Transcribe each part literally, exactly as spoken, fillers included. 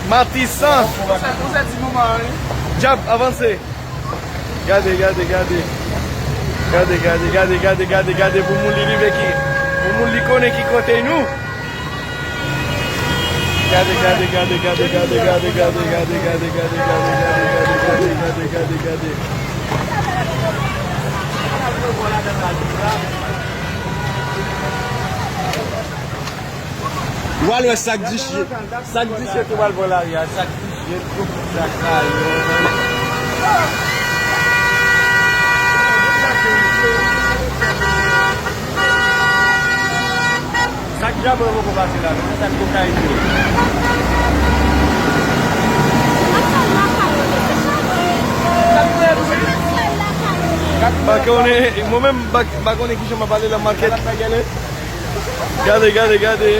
Matisan. Djab, avanse. Gade, gade, gade. Gade, gade, gade, gade, gade, gade pou moun li rive ki, pou moun li konnen ki kote nou. Gade, gade, gade, gade. W al wè sak di chye, sak di chye tou w al bò lari a, sak di chye tou, sak rayon. Sak dyaman poko pase la non, sak kokayin yo. Pa konnen, mwen menm, pa, pa konnen kijan m ap pale la makèt. Gade, gade, gade.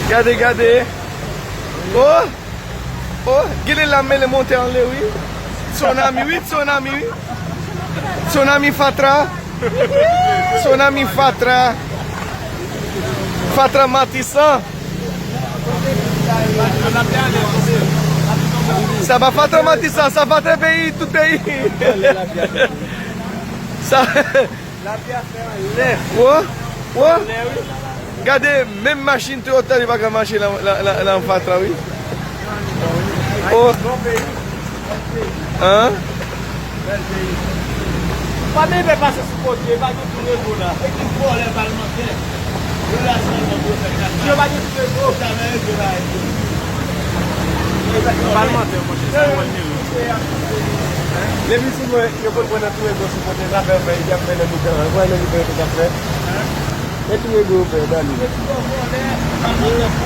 Gade, gade. Oh! Oh! Gade la mele monte anlè, wi. Tsunami, wi, tsunami, wi. Tsunami fatra. Tsunami fatra. Fatra Matisan. Sa pa fatra Matisan, sa fatra peyi, tout peyi. Sa. Lapli a fè anlè. Wo, wo. Anlè, wi. Gade, menm machin Toyota li pa ka mache nan, nan, nan, nan fatra, wi. Oh. Bon peyi. Bèl peyi. An? Bèl peyi. Pa menm pase sou kote, pa gen tou revo la. E ki vòlè palmantè. Yo la sèlman pou yo fè kaka. Yo pa gen tou revo. Yo pa gen tou revo. Palmantè, monchè, sa yo wè l meri. Depi sou mwen, yo konn pran nan tou revo sou kote zafè fè, y ap fè nan mitan an. Wè nan mitan yo te ka fè. E tou revo yo fè, ba nou.